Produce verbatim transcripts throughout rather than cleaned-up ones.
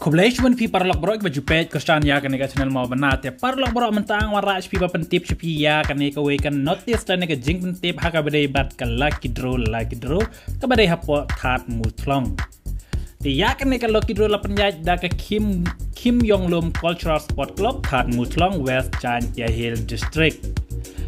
Khublei shibun phi paralok baroh kiba ju peit kyrshan ïa kane ka channel Mawbynna. Te paralok baroh, mynta nga wanrah sha phi ba pyntip sha phi ïa kane kawei ka notice lane ka jingpyntip ha kaba dei bad ka lucky draw, lucky draw kaba dei hapoh Thadmuthlong. Te ïa kane ka lucky draw la pynïaid da ka Kim, Kim Yong Lum Cultural Sport Club, Thadmuthlong, West Jaintia Hills District.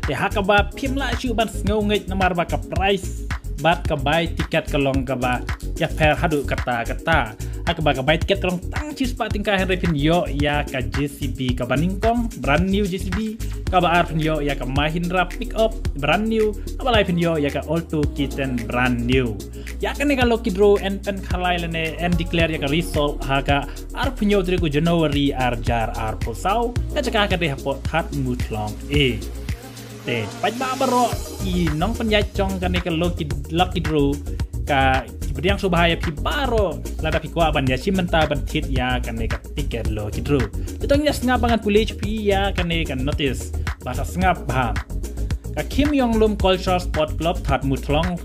Te ha kaba phim lah shuh ban sngew ngeit namar ba ka price bad ka bai tiket ka long kaba ïapher haduh katta katta. Ha kaba ka bai tiket ka long tang shispah tyngka, hynrei phin ïoh ïa ka J C B kaba nyngkong, brand new J C B, kaba ar phin ïoh ïa ka Mahindra Pickup, brand new, kaba lai phin ïoh ïa ka Alto K ten, brand new. Ïa kane ka lucky draw yn pynkhalai lane yn declare ïa ka result ha ka arphew hynñiew tarik u January arhajar arphew saw, ka jaka ka dei hapoh Thadmuthlong A. Te paidbah baroh, ki nongpynïaid jong kane ka lucky, lucky draw, ka pdiang sngewbha ïa phi baroh, lada phi kwah ban ïashim bynta ban thied ïa kane ka tiket lucky draw. Te to ngin ïa sngap ba ngan pule sha phi ïa kane ka notice, ba sa sngap bha. Ka Kim Yong Lum Cultural Sport Club, Thadmuthlong,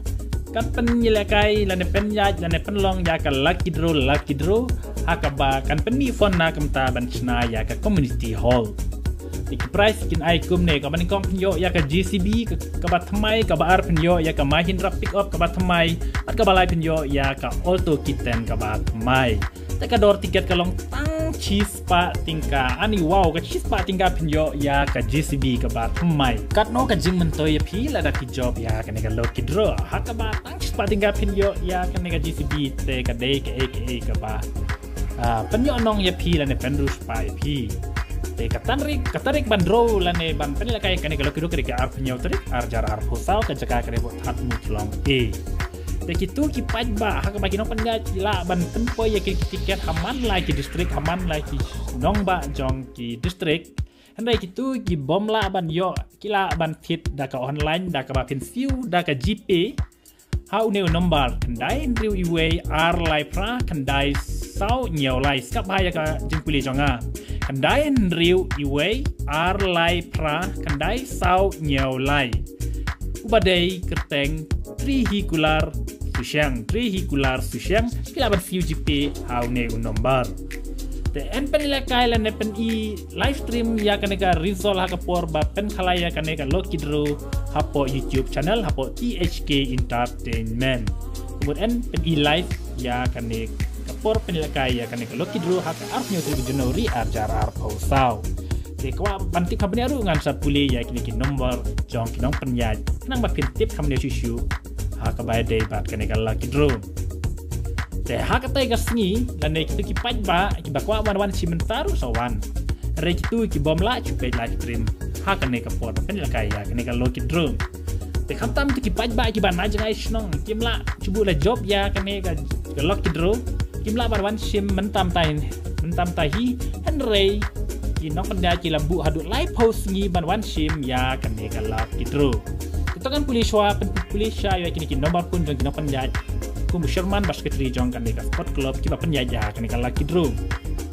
kan pynïalehkai lane pynïaid lane pynlong ïa ka lucky draw, lucky draw, ha kaba kan pynmih phone na ka bynta ban shna ïa ka community hall. Te ki prize kin ai kumne: kaba nyngkong phin ïoh ïa ka J C B ka, kaba thymmai, kaba ar phin ïoh ïa ka Mahindra Pickup kaba thymmai, bad kaba lai phin ïoh ïa ka Alto K ten kaba thymmai. Te ka dor tiket ka long tang shispah tyngka. Ani wow, ka shispah tyngka phin ïoh ïa ka J C B kaba thymmai. Katno ka jingmyntoi ïa phi lada phi jop ïa kane ka lucky draw, ha kaba tang shispah tyngka phin ïoh ïa kane ka J C B, te ka dei kaei kaei kaba, ah, pynïoh nong ïa phi lane pynroi spah ïa phi. Te ka tarik, ka tarik ban draw lane ban pynïalehkai kane ka lucky draw ka dei ka arphew hynñiew tarik arhajar arphew saw, ka jaka ka dei hapoh Thadmuthlong A. Te kito ki paidbah, ha kaba ki nongpynïaid ki lah ban pynpoi ïa ki tiket ha man la ki district, ha man la ki nongbah jong ki district. Hynrei kito ki bym lah ban ïoh, ki lah ban thied da ka online, da kaba pynsiew da ka GPay ha une u nombar: khyndai hynriew wei ar lai phra khyndai saw hynñiew lai. Sngap bha ïa ka jingpule jong nga: khyndai hynriew wei ar lai phra khyndai saw hynñiew lai. Uba dei kyrteng Trihikular Susiang, Trihikular Susiang. Phi lah ban siew GPay ha une u nombar. Te yn pynïalehkai lane pyni live stream ïa kane ka result ha ka por ba pynkhalai ïa kane ka lucky draw hapoh YouTube channel, hapoh T H K Entertainment. Kumut yn pyni live ïa kane ka por pynïalehkai ïa kane ka lucky draw ha ka arphew hynñiew tarik January arhajar arphew saw. Te kwah ban tip kham bniah ruh, ngan sa pule ïa kine ki nombar jong ki nongpynïaid khnang ba phin tip kham bniah shuh shuh ha kaba ïadei bad kane ka lucky draw. Te ha katei ka sngi lane kito ki paidbah kiba kwah ban wan shim bynta ruh sa wan. Hynrei kito ki bym lah, shu peit live stream ha kane ka por ba pynïalehkai ïa kane ka lucky draw. Te khamtam kito ki paidbah kiba na jngai shnong, kim lah, shu buh la jop ïa kane ka, ka lucky draw, kim lah ban wan shim mynta mynta, mynta mynta hi. Hynrei ki nongpynïaid ki la buh haduh laiphew sngi ban wan shim ïa kane ka lucky draw. Te to ngan pule shuwa, pyn-, pule shuwa ïa kine ki nombar phone jong ki nongpynïaid, kum u chairman bad secretary jong kane ka sport club kiba pynïaid ïa kane ka lucky draw.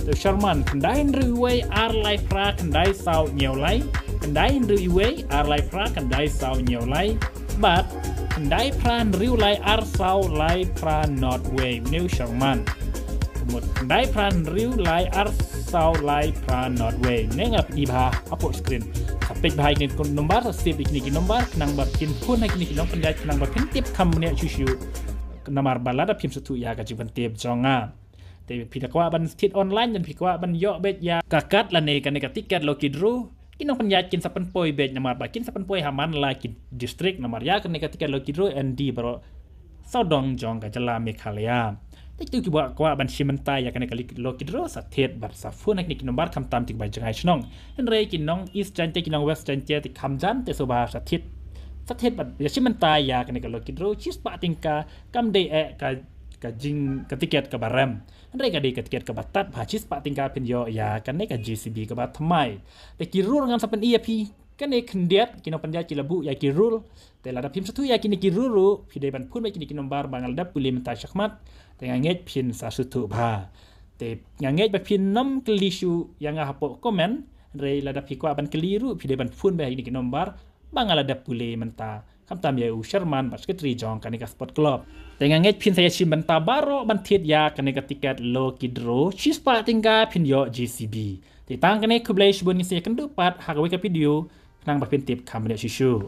Te u chairman: khyndai hynriew wei ar lai phra khyndai saw hynñiew lai, khyndai hynriew wei ar lai phra khyndai saw hynñiew lai, bad khyndai phra hynriew lai ar saw lai phra not wei. Une u chairman. Kumut khyndai phra hynriew lai ar saw lai phra not wei. Une nga pyni bha hapoh screen. Sa peit bha ïa kine ki nombar, sa save ïa kine ki nombar khnang ba phin phone ha kine ki nongpynïaid khnang ba phin tip kham bniah shuh shuh. Namar ba lada phim sngewthuh ïa ka jingpyntip jong nga. Te phi da kwah ban thied online, lane phi kwah ban ïoh beit ïa ka card lane kane ka tiket lucky draw, ki nongpynïaid kin sa pynpoi beit, namar ba kin sa pynpoi ha man la ki district, namar ïa kane ka tiket lucky draw yn die baroh sawdong jong ka jylla Meghalaya. Te kito kiba kwah ban shim bynta ïa kane ka lucky draw, sa thied bad sa phone ha kine ki nombar, khamtam kito kiba jngai shnong. Hynrei ki nong East Jaintia, ki nong West Jaintia, te kham jan, te sngewbha sa thied, sa thied bad ïashim bynta ïa kane ka lucky draw. Shispah tyngka kam dei eh ka, ka jing, ka tiket kaba rem, hynrei ka dei ka tiket kaba tad bha. Shispah tyngka phin ïoh ïa kane ka J C B kaba thymmai. Te ki rule ngan sa pyni ïa phi. Kane khyndiat ki nongpynïaid ki la buh ïa ki rule. Te lada phim sngewthuh ïa kine ki rule ruh, phi dei ban phone beit kine ki nombar ba nga la dep pule mynta shakhmat. Te nga ngeit phin sa sngewthuh bha. Te nga ngeit ba phin nym kylli shuh ïa nga hapoh comment. Hynrei lada phi kwah ban kylli ruh, phi dei ban phone beit kine ki nombar ba nga la dep pule mynta khamtam ïa u chairman bad secretary jong kane ka sport club. Te nga ngeit phin sa ïashim bynta baroh ban thied ïa kane ka tiket lucky draw, shispah tyngka phin ïoh J C B. Te tang kane, khublei shibun, ngin sa ïakynduh pat ha kawei ka video khnang ba phin tip kham bniah shuh shuh.